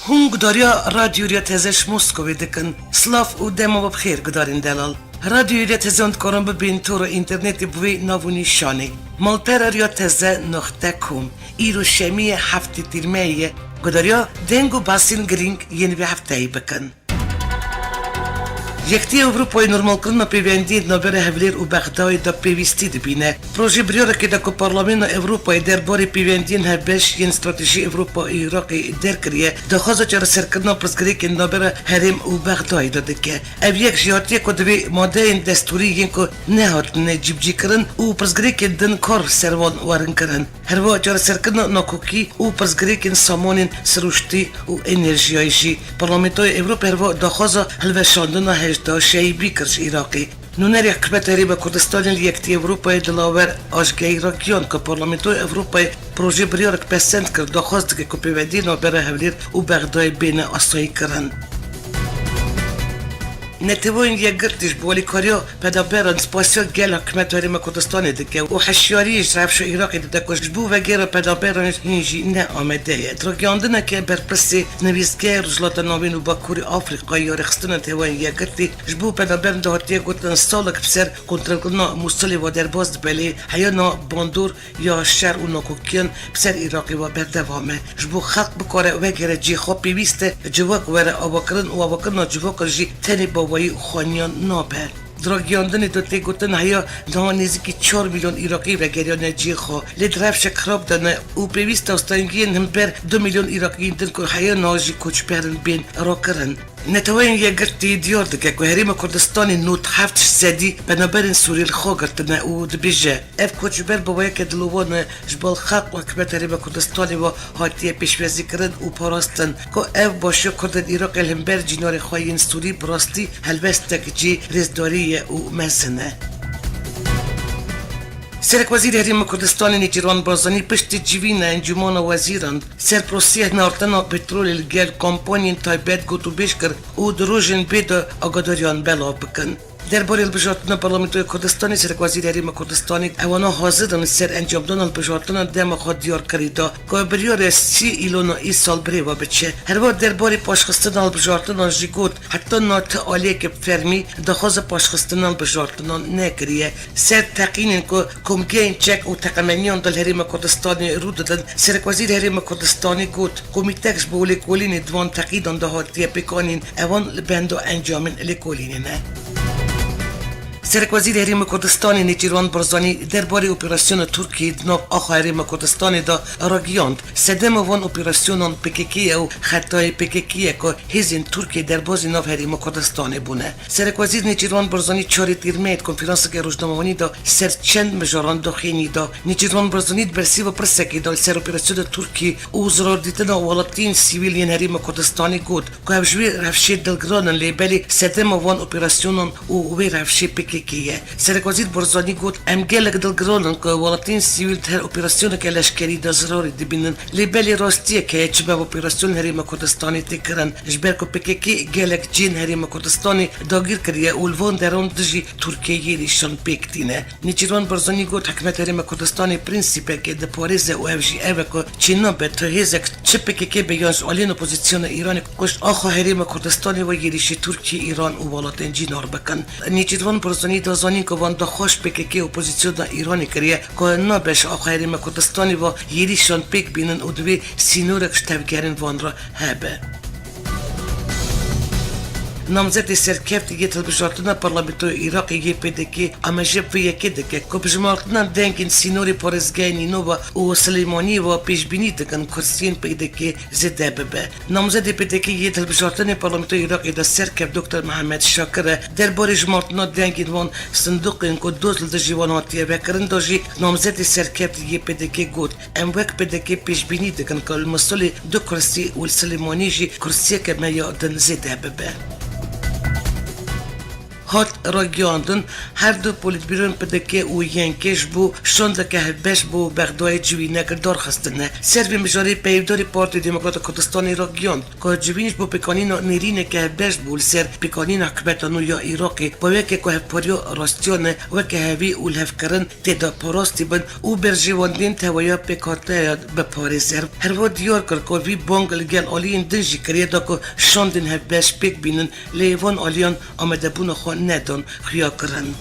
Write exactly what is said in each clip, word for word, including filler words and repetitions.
Hûn gudariya Radyo Riya Teze ji Moskowê dikin. Silav û dema we bi xêr gudarên delal. Radyo Riya Teze hûn dikarin bibên tora înternetê bi wê nav û nîşanê: malpera riya teze noqte com. Îro şemiyê heftê tîrmeyê ye. Gudariya deng û behsên girîng yên vê hefteyê bikin. Yekîtiya Ewropayê normalkirina pêwendiyên navbera Hewlêr û Bexdayê de pêwîstî dibîne. Projê biryarekê de ku Parlamentoya Ewropayê derbarê pêwendiyên hevbeş yên stratejî Ewropa û Iraqê derkiriye, daxwaza çareserkirina pirsgirêkên navbera herêm û Bexdayê de dike. Ev yek jî hatiye ku divê madeyên destûrî yên ku nehatine cîbicîkirin û pirsgirêkên din kar ser wan werin kirin. Herwiha çareserkirina nakokî û pirsgirêkên samanên sirûştî û enerjiyayê jî. Parlamentoya Ewropayê herwiha daxwaza hilweşandina hejda şehîbî kir ji Iraqê. Nûnerê Hikûmeta Herêma Kurdistanê li Yekîtiya Ewropayê Dilawer Ajgeyî ragihand ku Parlamentoya Ewropayê projê biryarek pesend kir, daxwaz dike ku pêwendiyê navbera Hewlêr û Bexdayê bêne asayîkirin. Neteweyên Yekgirtî ji bo alîkariya penaberan spasiya gel Hikûmeta Herêma Kurdistanê dike û hişyariyê ji rewşa Iraqê dide ku ji bo vegera penaberan hîn jî ne amade ye. Di ragihandineke berpirsê nivîskeyê Rojhilata Navîn û Bakurê Afrîkayê ya Rêxistina Neteweyên Yekgirtî, ji bo penaberan de hatiye gotin, salek bi ser kontrolkirina Mûsilê ve derbas dibe, lê heyana bandor ya şer û nakokiyan bi ser Iraqê ve berdewam e. Ji bo xelk bikare wegere cihê xwe, pêwîst e civak were avakirin û avakirina civakan jî tenê bi awayî xweniyan nabe. Di ragihandinê de tê gotin, heya niha nêzîkî çar milyon Iraqî vegeriyane cihê xwe, lê di rewşek xirab de ne û pêwîst e astengiyên himber du milyon Iraqiyên din ku heya niha jî koçber in, bên rakirin. Neteweyên Yekgirtî diyar dike ku Herêma Kurdistanê nod heft ji sedî penaberên Sûrî li xwe girtine û dibêje, ev koçber bi weke dilovan e, ji bo xelk û hikûmeta Herêma Kurdistanê ve hatiye pêşwazîkirin û parastin, ku ev başiya Kurdên Iraqê li hember cînarê xwe yên Sûrî bi rastî helwestek cê rêzdarî ye û mezin e. Serekwezîrê Herêma Kurdistanê Nêçîrvan Barzanî piştî civîna Encûmena Wezîran ser proseyê hinartina petrolê li gel kompanyên taybet gotûbêj kir û di rojên bê de agadariyan belav bikin. Derbarê hilbijartina Parlamentoya Kurdistanê, Serekwezîrê Herêma Kurdistanê, ewana hazir in li ser encamdana hilbijartina dema xwe diyarkirî da ku biryar e sî Îlona îsal birêve biçe. Herwiha derbarê paşxistina hilbijartinan jî got, heta niha ti aliyeke bi fermî daxwaza paşxistina hilbijartinan nekiriye. Ser teqînên ku komgehên çek û teqemeniyan di li Herêma Kurdistanê rû didin, Serekwezîrê Herêma Kurdistanê got, komîtek ji bo lêkolînê di van teqînan de hatiye pêkanîn, ewan li benda encamên lêkolînê ne. Serekwezîrê Herêma Kurdistanê Nêçîrvan Barzanî derbarê operasyona Tirkiyê di nav axa Herêma Kurdistanê de ragihand, sedema van operasyonan P K K ye û xetayê P K K ye ku hêzên Tirkiyê derbazî nav Herêma Kurdistanê bûne. Serekwezîr Nêçîrvan Barzanî çarê tîrmeyê di konferanseke rojnamevanî de ser çend mijaran daxuyanî da. Nêçîrvan Barzanî di bersiva pirsekê de li ser operasyona Tirkiyê û zirardîtina welatiyên sivîl yên Herêma Kurdistanê got ku ev ji wê rewşê dilgiran in, lê belê sedema van operasyonan û wê rewşê P K K ye. Serekwezîr Barzanî got, em gelek dilgiran in ku welatiyên sivîl di her operasyoneke leşkerî de zirarê dibînin. Lê belê rastiyek heye, çima ev operasyon Herêma Kurdistanê tê kirin, ji ber ku P K K gelek cihên Herêma Kurdistanê dagîr kiriye û li van deran dijî Tirkiyeyê êrîşan pêk tîne. Nêçîrvan Barzanî got, hikûmeta Herêma Kurdistanê prensîpekê diparêze û ev jî ev e ku çênabe tu hêzek çi P K K be yan ji aliyên opozîsyona Îranê ku ji axa Herêma Kurdistanê ve êrîşî Tirkiye, Îran û welatên cînar bikin. Nêçîrvan Barzanî da zanîn ku van daxwaz P K K opozîsyona Îranê kiriye ku nabe ji axa Herêma Kurdistanê ve êrîşan pêk bînin û divê sînorek ji tevgerên van re hebe. Namzetê serkevtî yê hilbijartina Parlamentoya Iraqê yê P D K amaje vê yekê dike ku bi jimartina dengên sînorê parêzgehê Nînova û Silêmaniyê ve pêşbînî dikin kursiyên P D K zêde bibe. Namzedê P D K yê hilbijartinê Parlamentoya Iraqê de serkev Doktor Mihemed Şakir e. Derbarê jimartina dengên van sindoqên ku doz li dijî wan hatiye vekirin de jî namzetê serkevtî yê P D K got, em wek P D K pêşbînî dikin ku li Misilê du kursî û li Silêmanî jî kursiyeke me ya din zêde bibe. Hat ragiyandin, her du polîtbîroyên P D K û Y N K ji bo şandeke hevbeş bo Bexdayê civînek darxistine. Ser vê mijarê peyvdarê Partiya Demokrata Kurdistanê ragiyand, ku civîn ji bo pêkanîna nêrîneke hevbeş bû li ser pêkanîna hikûmeta nû ya Iraqê, bi weke ku hevpariya rastiyan e, weke hevî û lihevkirin tê de parastî bin û berjewendiyên tewahiya pêkhateyan biparêze. Herwiha diyar kir ku vî bang li gel aliyên din jî kiriye da ku şandên hevbeş pêk bînin, lê van aliyan amadebûna xwe nedan xuyakirin.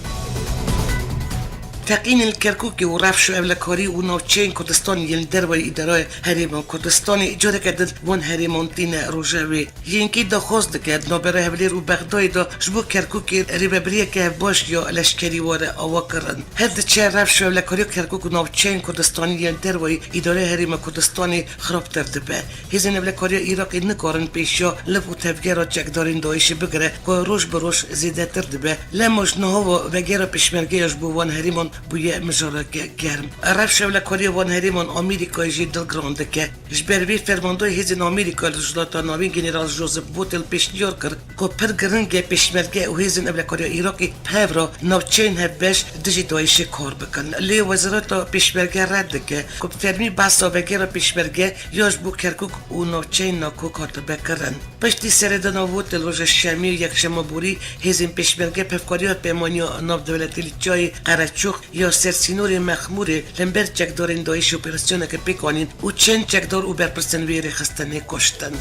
Teqînên li Kerkûkê û rewşa ewlekarî û navçeyên Kurdistanê yên li dervayî îdareyê Herêma Kurdistanê careke din van herêman tîne rojevê. Y N K daxwaz dike di navbera Hewlêr û Bexdayê de ji bo Kerkûkê rêvebiriyeke hevbaş ya leşkerî were avakirin. Her diçe rewşa ewlekariya Kerkûk û navçeyên Kurdistanê yên dervayî îdareya Herêma Kurdistanê xirabtir dibe. Hêzên ewlekariya Iraqê nikarin pêşiya liv û tevgera çekdarên DAIŞê bigire ku roj bi roj zêdetir dibe. Lema ji niha ve vegera pêşmergeya ji bo van herêman bûye mijareke germ. Rewşa ewlekariya van herêman Amerîkayê jî dilgiran dike. Ji ber vê fermandayê hêzên Amerîka li Rojhilata Navîn General Joseph Votel pêşniyar kir ku pir giring e pêşmerge û hêzên ewlekariya Iraqê bi hev re navçeyên hevbeş dijî DAIŞê kar bikin. Lê Wezareta Pêşmerge red dike ku bi fermî behsa vegera pêşmerge ya ji bo Kerkûk û navçeyên nakok hatibe kirin. Piştî seredana Votel roja Şemê û Yekşema borî hêzên pêşmerge bi hevkariya Peymaniya Navdewletî li Çiyayê Qereçox ya ser sînorê Mexmûrê li hember çekdarên DAIŞê operasyoneke pêk anîn û çend çekdar û berpirsên wê rêxistinê kuştin.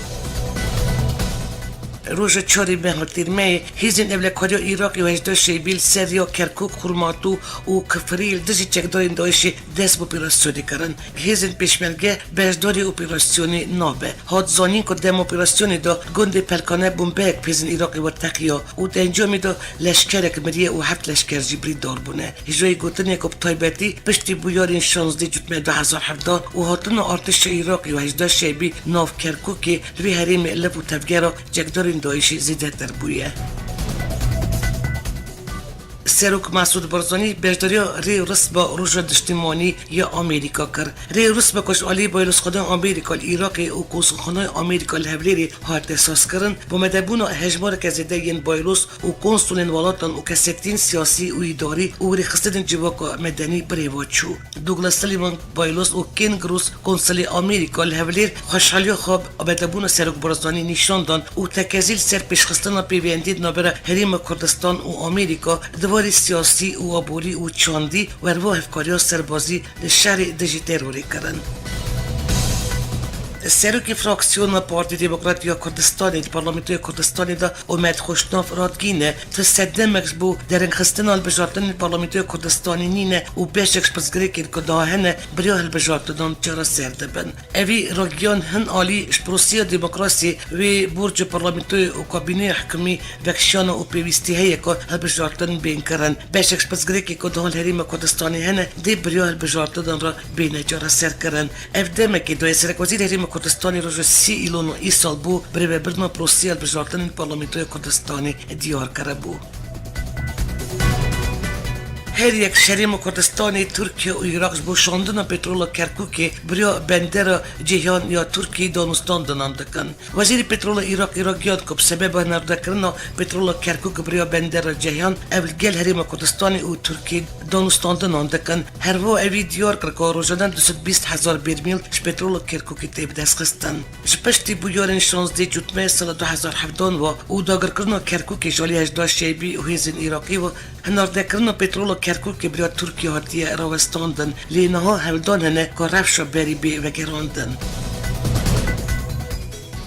Roja çarê meha Tîrmeyê hêzên ewlekariya Iraqê û hejda Şeybî li ser riya Kerkûk, Xurmatû û Kifirî li dijî çekdarên DAIŞê dest bi operasyonê kirin. Hêzên pêşmerge beşdarî operasyonê nabe. Hat zanîn ku dem operasyonê de gundê Pelkane bombeyek bi hêzên Iraqê ve teqiya û di encamê de leşkerek miriye û heft leşker jî birîndar bûne. Hêjayî gotinê ku bi taybetî piştî bûyerên şazdeh Cotmehê du hezar hevdeh û hatina artêşa Iraqê û hejda Şeybî nav Kerkûkê li vê herêmê liv û tevgera çekdarên DAIŞê zêdetir bûye. Serok Mesûd Barzanî beşdariya rê û risma Roja Niştimanî ya Amerîka kir. Rê û risma ku ji alî Bayloskadan Amerîka li Iraqê û Konsulxanayê Amerîka li Hewlêrê hate sazkirin, bi amadebûna hejmareke zêde yên baylos û konsulên welatan û kesekîtiyên siyasî û îdarî û rêxistinên civaka medenî bi rê ve çû. Douglas Sullivan, Baylos, û Ken Gross, Konsulê Amerîka li Hewlêr, xweşhaliya xwe bi amadebûna Serok Barzanî nîşan dan û tekezî li ser pêşxistina pêwendiyê di navbera Herêma Kurdistan û Amerîka di warê siyasî û aborî û çandî û herwiha hevkariya serbazî li şerê dijî terorê kirin. Serokê fraksiyona Partî Demokrat ya Kurdistanê di Parlamentoya Kurdistanê de Omed Xweşnav ragihîne, tu sedemek ji bo derengxistina hilbijartinên Parlamentoya Kurdistanê nîne û beşek ji pirsgirêkên ku daha hene bi riya hilbijartinan çareser dibin. Evî ragihan hin alî ji proseya demokrasiyê wê borca parlamentoyê û kabîneya hikûmî vekişiyana û pêwîstî heye ku hilbijartin bên kirin. Beşek ji pirsgirêkên ku di hal herêma Kurdistanê hene dê bi riya hilbijartinan re bêne çareserkirin. Ev demekê daye Serekwezîrê Herêma Kurdistanê roja sî Îlona îsal bû birêvebirina proseya hilbijartinên parlamentoya Kurdistanê diyar kiribû. Her yek ji Herêma Kurdistanê, Tirkiye û Iraq ji bo şandina petrola Kerkûkê bi riya bendera Ceyhan ya Tirkiyê danûstandinan dikin. Wezîrê Petrola Iraqê ragihand ku bi sebeba hinardekirina petrola Kerkûk bi riya bendera Ceyhan, ev li gel Herêma Kurdistanê û Tirkiyê danûstandinan dikin. Herwiha evî diyar kir ku rojane du sed bîst hezar bermîl ji petrola Kerkûkê tê bidestxistin. Ji piştî bûyerên şazdeh Cotmehê sala du hezar hevdan ve û dagirkirina Kerkûkê ji alî hejda Şeybî û hêzên Iraqî ve, hinardekirina petrola Kerkûkê bi riya Tirkiyê hatiye rawestandin, lê niha hewldan hene ku rewşa berî bê vegerandin.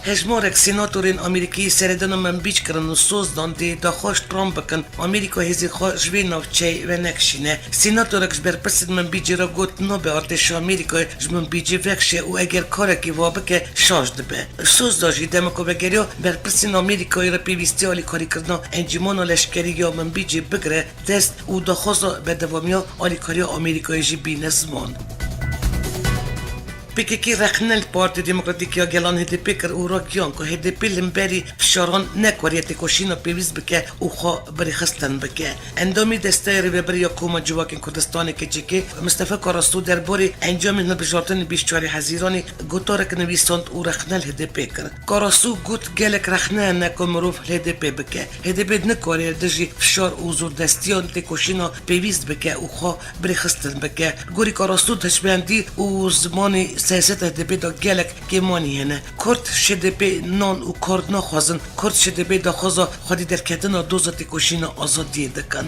Hejmarek senatorên Amerîkî seredana Minbîc kirin û soz dan dê daxwaz Trump bikin Amerîka hêzên xwe ji vê navçeyê venekişîne. Senatorek ji berpirsên Minbîcê re got, nabe artêşa Amerîkayê ji Minbîcê vekişe û eger karekî wa bike, şaş dibe. Soz da jî dema ku vegeriya berpirsên Amerîkayê re pêwîstî alîkarîkirina encûmana leşkerî ya Minbîcê bigire dest û daxwaza berdewamiya alîkariya Amerîkayê jî bîne ziman. P K K rexne li Partiya Demokratîk ya Gelan H D P kir û ragihan ku H D P li hemberî fişaran nekariye têkoşîna pêwîst bike û xwe birêxistin bike. Endamê Desteya Rêvebirî ya Koma Civakên Kurdistanê K C K, Mistefa Karasu derbarê encamên hilbijartinê bîst û çarê Hezîranê gotarek nivîsand û rexne li H D P kir. Karasu got, gelek rexne hene ku mirov li H D P bike. H D P nikare li dijî fişar û zordestiyan têkoşîna pêwîst bike û xwe birêxistin bike. Li gorî Karasu hişmendî û zimanê siyaseta H D P de gelek kêmanî hene. Kurd ji H D P nan û kar naxwazin. Kurd ji H D P daxwaza xwedî derketina doza têkoşîna azadiyê dikin.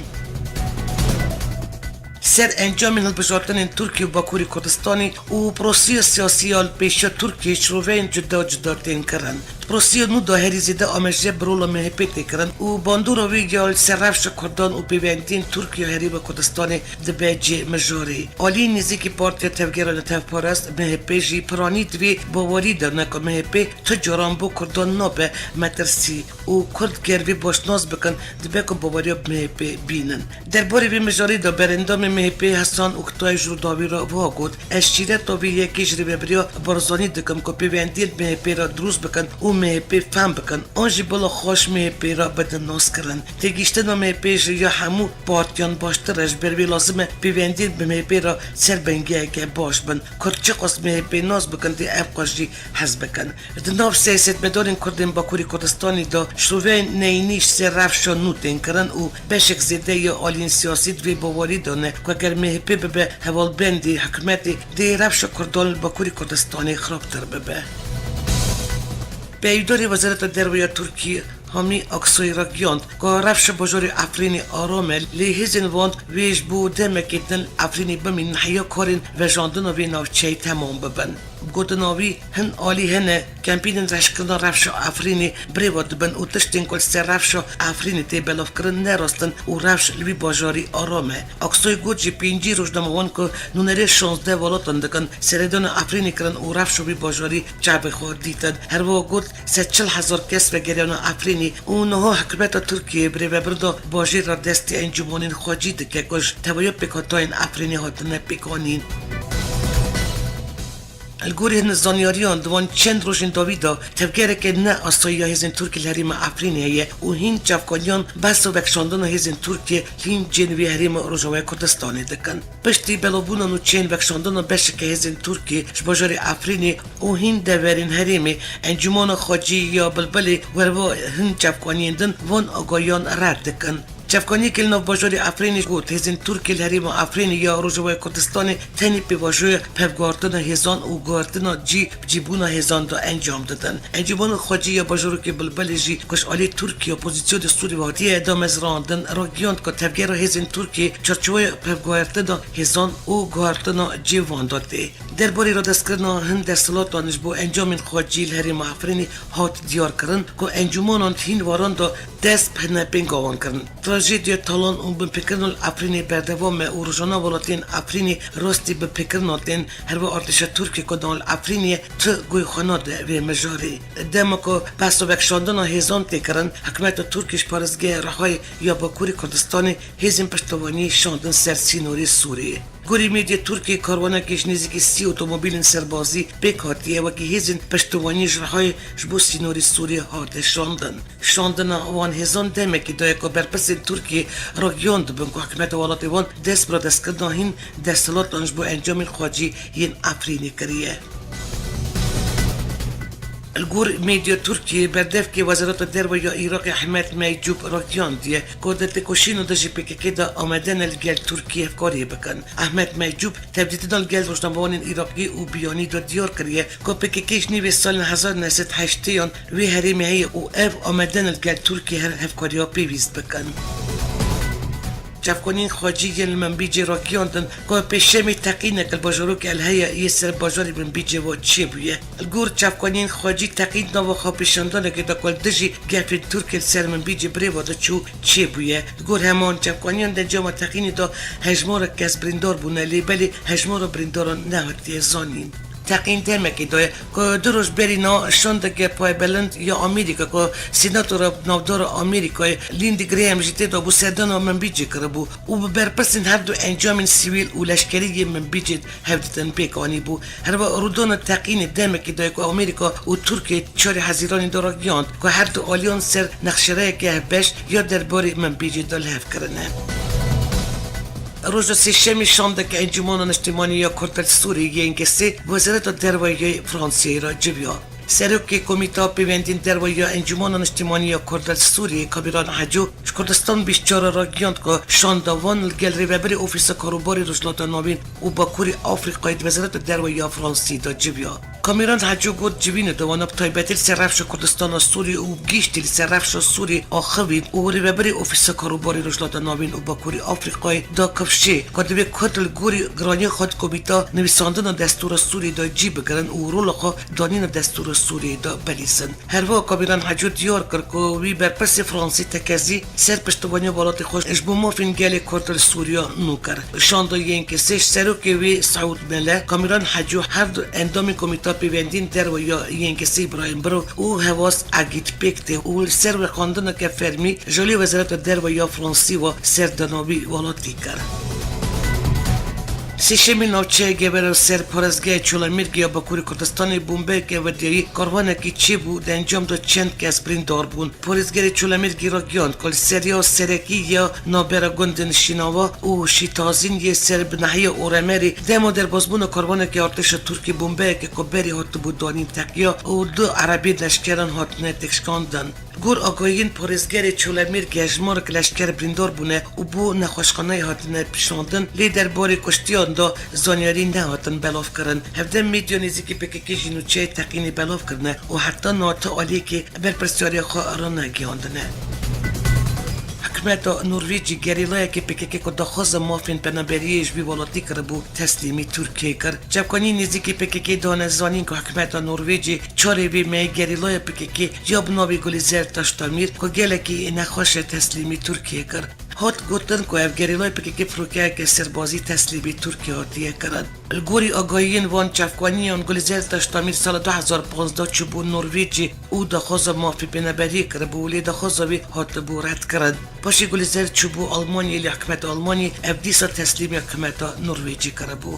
Ser encamên hilbijartinên Tirkiye û Bakurê Kurdistanê û proseya siyasî ya li pêşiya Tirkiyeyê şiroveyên cuda cuda tên kirin. Di proseya nû de herî zêde amejiya bi rola M H P tê kirin û bandora wê ya li ser rewşa Kurdan û pêwendiyên Tirkiye û Herêma Kurdistanê dibe cihê mijarê. Aliyên nêzîkî Partiya Tevgera Netewperest, M H P, jî piranî di vê bawerî de ne ku M H P tu caran bo Kurdan nabe metirsî û Kurd ger vê baş nas bikin, dibe ku baweriya bi M H P bînin. Derbarê vê mijarê de berendamê M H P Hasan Oktay ji Rûdawî re wiha got, ez şîreta vê yekê ji Rêvebiriya Barzanî dikim ku pêwendiyên M H P re dirûst bikin û M H P fehm bikin. An jî bila xweş M H P re bidin naskirin. Têgihiştina M H P ji ya hemû partiyan baştir e, ji ber vê lazim e pêwendiyên bi M H P re ser bingeheke baş bin. Kurd çiqas M H P nas bikin, dê ev qas jî hez bikin. Di nav siyasetmedarên Kurd ên Bakurê Kurdistanê de şovên neyînî ji ser rewşa nû tên kirin û beşek zêde ya aliyên siyasî di vê bawerî de ne ku eger M H P bibe hevalbendê hikûmetê, dê rewşa Kurdan li Bakurê Kurdistanê xirabtir bibe. Peyvdarê Wezareta Derve ya Tirkiyê Hamî Aksoy ragihand ku rewşa bajarê Efrînê aram e, lê hêzên van wê ji bo demekê din Efrînê bimînin heya karên vejandina vê navçeyê temam bibin. Gotina wî, hin alî hene, kempînên reşkirina rewşa Efrînê birêve dibin û tiştên ku li ser rewşa Efrînê tê belavkirin ne rast in û rewş li wî bajarî aram e. Aksoy got, ji pêncî rojnamevan ku nûnerê şazdeh welatan dikin, seredana Efrînê kirin û rewşa wî bajarî çavê xwe dîtin. Her wiha got, sed çil hezar kes vegeriyane Efrînê û niha hikûmeta Tirkiyeyê birêvebirina bajêr re destê encûmanên xwecî dike ku ji tevahiya pêkhatayên Efrînê hatine pêkanîn. Li gorî hin zanyariyan, di van çend rojên dawî de tevgereke ne asayî ya hêzên Tirkiyê li herêma Efrînê heye û hîn çavkaniyan behsa vekişandina hêzên Tirkiyê li hîn cihên vê herêma Rojavaya Kurdistanê dikin. Piştî belavbûna nûçeyên vekişandina beşeke hêzên Tirkiyê ji bajarê Efrînê û hîn deverên herêmê, Encûmana Xwecî ya Bilbilê werva hin çavkaniyên din van agahiyan red dikin. Çavkaniyekî li nav bajarê Efrînê got, hêzên Tirkiyê li herêma Efrînê ya Rojavaya Kurdistanê tenê pêvajoya pevguhertina hêzan û guhertina cî bi cîbûna hêzan de encam didin. Encûmana Xwecî ya bajarokê Bilbilê jî ku ji alî Tirkiye opozîsyonê Sûrî ve hatiye damezrandin, ragihand ku tevgera hêzên Tirkiyê çarçoweya pevguhertina hêzan û guhertina cî van de tê. Derbarê radestkirina hin desthilatan ji bo encamên xwecî li herêma Efrînê hat diyarkirin ku encûmanan di hîn waran de dest bi hinepênga wan kirin. Trajediya talan û binpêkirina li Efrînê berdewam e û rojane welatiyên Efrînê rastî binpêkirina tên, herwe artêşa Tirkiyê ku dan li Efrînê ye, tu guhê xwe nade vê mijarê. Dema ku behsa vekişandina hêzan tê kirin, hikûmeta Tirkiyê ji parêzgeha Rihayê ya Bakurê Kurdistanê hêzên piştewanî şandin ser sînorê Sûriyê. Gorî medya Tirkiyê, karwanekê ji nêzîkî sî otomobîlên serbazî pêk hatiye, wekî hêzên piştewanî ji Rihayê ji bo sînorê Sûriyê hate şandin. Şandina wan hêzan demekî daye ku berpirsên Tirkiyê ragihand dibin ku hikûmeta welatê wan dest bi radestkirina hîn desthilatan ji bo encamên xwecî yên Efrînê kiriye. Li gor medya Tirkiyê, berdevkê Wezareta Derve ya Iraqê Ehmed Meycûb ragihandiye ku di têkoşîna dijî P K K de amade ne li gel Tirkiyê hevkariyê bikin. Ehmed Meycûb tevdîtina li gel rojnamevanên Iraqî û biyanî de diyar kiriye ku P K K ji nîvê salên hezar neh sed heştêyan wê herêmê heye û ev amade ne li gel Tirkiyê her hevkariya pêwîst bikin. Çavkaniyên xwecî yên li Minbicê ragihandin ku pêşemê teqînek li bajarokê El Heya yê ser bajarê Minbicê ve çêbûye. Li gor çavkaniyên xwecî, teqîn nava xwepêşandanekê de ku li dijî gefên Tirkiyê li ser Minbicê birêve diçû çêbûye. Li gor heman çavkaniyan, di encama teqînê de hejmarek kes birîndar bûne, lê belê hejmara birîndaran nehatiye zanîn. Teqîn demekê daye ku du roj berî na şandeke paybilind ya Amerîka ku Senatora Navdara Amerîkayê Lindsey Graham jî tê de bû, serdana Minbicê kiribû û bi berpirsên her du encamên sivîl û leşkerî yê Minbicê hevdîtin pêk anîbû. Herwiha rûdana teqînê demekê daye ku Amerîka û Tirkiye çarê Hezîranê de ragihand ku her du aliyan ser nexşereyeke hevbeş ya derbarê Minbicê de li hev kirine. Roja Sêşemê şandeke Encûmena Niştimanî ya Kurd li Sûriyê, Y N K S, bi Wezareta Derve yê Fransiyê re civiya. Serokê Komîta Pêwendiyên Derve ya Encûmena Niştimanî ya Kurd li Sûriyê, Kamîran Heco, ji Kurdistan bîst çar re ragihand ku şanda wan li gel rêvebirê Ofîsa Karûbarê Rojhilata Navîn û Bakurê Afrîkayê di Wezareta Derve ya Fransî de civiya. Kamîran Heco got, civînê di wana bi taybetî li ser rewşa Kurdistana Sûriyê û giştî li ser rewşa Sûriyê axivîn û rêvebirê Ofîsa Karûbarê Rojhilata Navîn û Bakurê Afrîkayê da kifşê ku divê Kurd li gorî giraniya xwe di Komîta Nivîsandina Destûra Sûriyê de cî bigirin û rola xwe danîna Destûra Sûriyê de bilîzin. Herwiha Kamîran Heco diyar kir ku wî berpirsê Fransî tekezî ser piştevaniya welatê xwe ji bo mafên gelê Kurd li Sûriya nû kir. Şanda Y N K S ji serokê wî Seûd Mele, Kamîran Heco, her du endamên Komîta Pêwendiyên Derve ya Y N K S Îbrahîm Biro û Hewas Egîd pêk tê û li ser wêxandineke fermî ji alî Wezareta Derve ya Fransî ve serdana wî welatî kir. Sêşemê navçeya Gewera ser parêzgeha Çolemêrgê ya Bakurê Kurdistanê bombeyeke vediyayî karvanekî çêbû, di encam de çend kes birîndar bûn. Parêzgerê Çolemêrgê ragihand ku li seriya serekî ya navbera gundên Şînava û Şîtazîn yê ser bi nahiya Oremerê dema derbasbûna karvanekê artêşa Tirkî bombeyeke ku berê hatibû danîn teqiya û du erebeyên leşkeran hatine têkşikandin. Gor agahiyên parêzgerê Çolemêrgê hejmarek leşker birîndar bûne û bo nexweşxaneyê hatine kişandin, lê derbarê kuştiyan de zanyarî nehatin belavkirin. Hevdeh medya nêzîkî P K K jî nûçeyê teqînê belav kirine û heta niha ti aliyekê berpirsyariya xwe ranegihandine. Hikûmeta Norvêcî gerîlayekî P K K ku daxwaza mafên penaberiyê ji vî welatî kiribû, teslîmî Tirkiyeyê kir. Çavkaniyên nêzîkî P K K dane zanîn ku hikûmeta Norvêcî çarê vê mehê gerîlaya P K K ya bi navê Gulîzer Taşdemîr ku gelekî nexweş e, teslîmî Tirkiyeyê kir. Hat gotin ku ev gerîlaya P K K firokeyeke serbazî teslîmî Tirkiyê hatiye kirin. Li gorî agahiyên van çavkaniyan, Gulîzer Taşdemîr sala du hezar pazdeh çûbû Norvêcê û daxwaza mafê penaberiyê kiribû, lê daxwaza wî hatibû redkirin. Paşê Gulîzer çûbû Almanyayê, lê hikûmeta Almanyê ev dîsa teslîmê hikûmeta Norvêcê kiribû.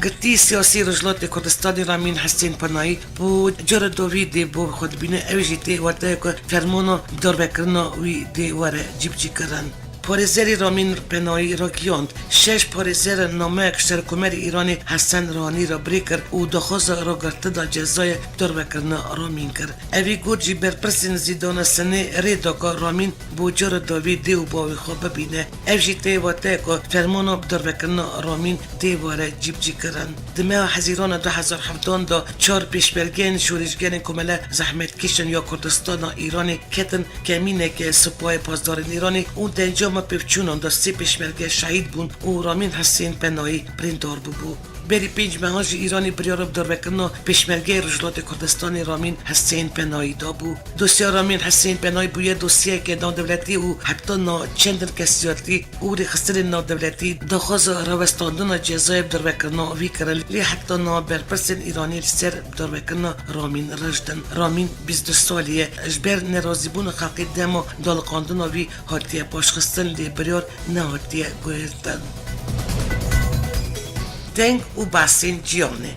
Girtî siyasî Rojhilatê Kurdistanê Ramîn Hesên Penayî bo cara dawî dê bo xwe dibîne, ew jî tê wateya ku fermana darvekirina wî dê were cîbicîkirin. Parêzerê Ramîn Penayî ragihand, şeş parêzer nameyek ji Serokkomerê Îranê Hesen Rûhanî re bi rê kir û daxwaza ragirtina cezayê darvekirina Ramîn kir. Evî got jî berpirsên Zîndana Sinê rê da ku Ramîn bo cara dawî dê û bavê xwe bibîne. Ev jî tê wateya ku fermana bi darvekirina Ramîn dê were cîbicîkirin. Di meha Hezîrana du hezar hevdan de çar pêşmergeyên şorişgerên Komele Zehmetkêşan ya Kurdistana Îranê ketin kemîneke Sipayê Pasdarên Îranê û di encama pêvçûnan de sê pêşmerge şehîd bûn û Ramîn Hesên Penayî birîndar bûbû. Berî pênc mehan jî Îranê biryara bi darvekirina pêşmergeyê Rojhilatê Kurdistanê Ramîn Hesên Penayî dabû. Dosya Ramîn Hesên Penayî bûye dosyeyeke navdewletî û heta niha çendin kesiyatî û rêxistinên navdewletî daxwaza rawestandina cezayê bi darvekirina wî kirin, lê heta niha berpirsên Îranî li ser bi darvekirina Ramîn rijd in. Ramîn bîst du salî ye. Ji ber nerazîbûna xelkê dema daliqandina wî hatiye paşxistin, lê biryar nehatiye guhertin. Deng û behsên ciyanê.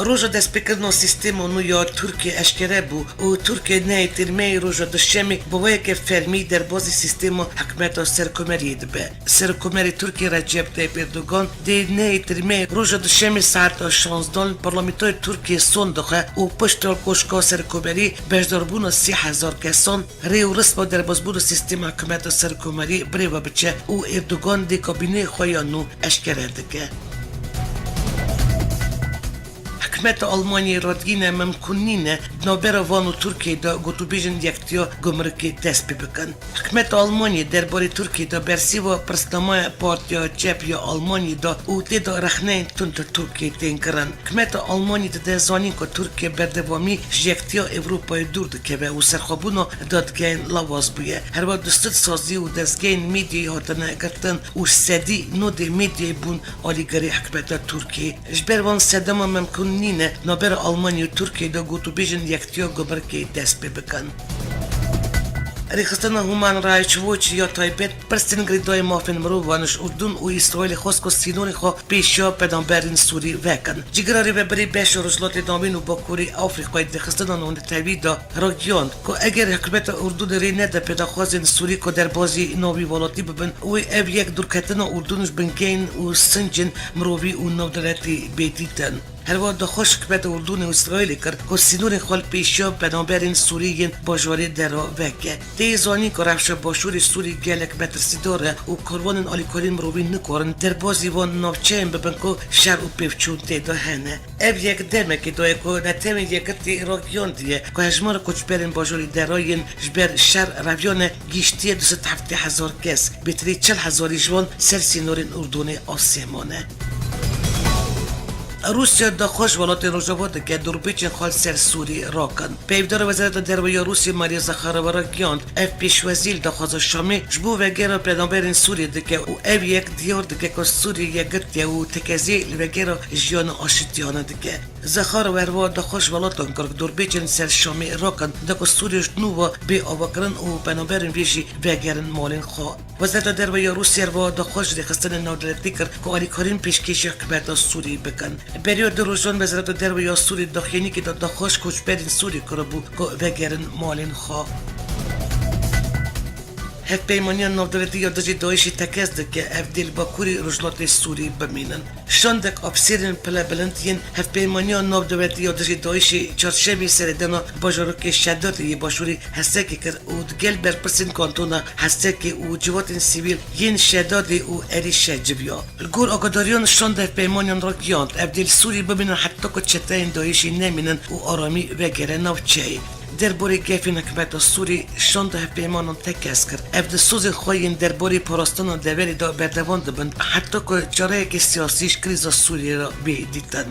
Roja destpêkirina sîstema nû ya Tirkiyê eşkere bû û Tirkiye nehê têrmeyê roja duşemê bi wayeke fermî derbazî sîstema hikûmeta serkomeriyê dibe. Serokkomerê Tirkiyê Recep Tayyip Erdogan dê nehê têrmeyê roja duşemê saeta şanzdan li parlamentoya Tirkiyê son dixe û piştre koşka serokkomerî beşdarbûna sê hezar kesan rê û risma derbazbûna sîstema hikûmeta serokkomerî bi rê ve biçe û Erdogan dê kabîneyê xwe ya nû eşkere dike. Hikûmeta Almanyayê radiyîne mimkûn nîne di navbera van û Tirkiyeyê de gotûbêjên yektiya gumrikê dest pê bikin. Hikûmeta Almanyayê derbarê Tirkiyeyê de bersîva pirsnameya Partiya Çep ya Almanyayê da û tê de rexneyên tund li Tirkiyeyê tên kirin. Hikûmeta Almanyayê dide zanîn ku Tirkiye berdewamî ji yektiya Ewropayê dûr dikeve û serxwebûna dadgehên lawaz bûye. Herwiha du sed sazî û dezgehên medyayê hatine girtin û sedî nodê medyayê bûn alîgirê hikûmeta Tirkiyê. Ji ber van sedema mimkûn nîne navbera Almanya û Tirkiyeyê de gotûbêjên yektiya gumrikê dest pê bikin. Rêxistina Human Rights Watch ya taybet pirsên girêdayî mafên mirovan ji Urdun û Îsraîlê xwest ku sînorên xwe pêşiya penaberên Sûrî vekin. Cîgira rêvebirê beşa Rojhilatê Navîn û Bakurê Afrîkayê di rêxistina navnetewî de ragihand ku eger hikûmeta Urdunê rê nede pêdaxwazên Sûrî ku derbazî navî welatî bibin, wê ev yek dûrketina Urdun ji bingehên û sincên mirovî û navdewletî bê dîtin. Herwiha daxwaz hikûmeta Urdunê û Îsraîlê kir ku sînorên xwe li pêşiya penaberên Sûrî yên bajarê dera veke. Tê zanîn ku rewşa başûrê Sûrî gelek metirsîdar e û karwanên alîkariyên mirovî nikarin derbazî van navçeyên bibin ku şer û pevçûn tê de hene. Ev yek demekê daye ku Netewên Yekitî ragihandiye ku hejmara koçberên bajarê dera yên ji ber şer reviyane gihîştiye du sed heftê hezar kes, bêtirî çil hezarî ji wan ser sînorên Urdunê asê mane. Rûsya daxwaz ji welatên Rojava dike dûrbêçên xwe li ser Sûrî rakin. Peyvdara Wezareta Derve ya Rûsya Maria Zakharova ragihand, ev pêşwazî li daxwaza Şamê ji bo vegera penaberên Sûriyê dike û ev yek diyar dike ku Sûriyê yekgirtiye û tekezî li vegera jiyana aşitiyane dike. Zakharova herwiha daxwaz ji welatan kir ku dûrbêçên li ser Şamê rakin, da ku Sûriye ji nû ve bê avakirin û penaberên vê jî vegerin malên xwe. Wezareta Derve ya Rûsya herwiha daxwaz ji rêxistinên navdewletî kir ku alîkariyên pêşkêşî hikûmeta Sûrî bikin. Beriya du rojan Wezareta Derve ya Sûrî daxuyaniyekê de daxwaz ji koçberên Sûrî kiribû ku vegerin malên xwe. Hevpeymaniya navdewletî ya dijî DAIŞê tekez dike, ev dê li bakurî rojhilatê Sûrî bimînin. Şandek afîserên pilebilind yên Hevpeymaniya Navdewletî ya dijî DAIŞê çarşemê serêdana bajarokê Şedadê yê başûrê Hesekê kir û digel berpirsên kantona Hesekê û civatên sivîl yên Şedadê û Erîşe civiya. Li gor agadariyan şanda hevpeymaniyan ragihand, ev dê li Sûrî bimînin heta ku çeteyên DAIŞê nemînin û aramî vegere navçeyê. Derbarê gefên hikûmeta Sûrî şanda hevpeymanan tekez kir. Ev di sozên xwe yên derbarê parastina deverê de berdewam dibin, heta ku çareyeke siyasî ji krîza Sûriyê re bê dîtin.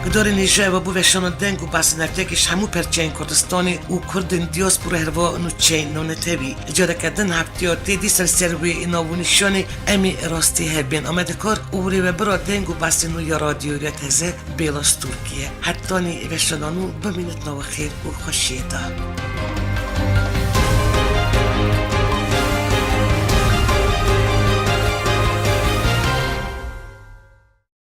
Guhdarên hêja, ev bû veşana deng û behsên hefteyekê ji hemû perçeyên Kurdistanê û Kurdên diaspora herva nûçeyên navnetewî. Careke din heftiya tê dîsa li ser wê navûnîşanê em ê rastî hev bên. Amedekar û rêvebira deng û behsên nû ya Radyoya Teze Bêla Stûrkî ye. Hetanî veşana nû bimînit nava xêr û xweşiyê de.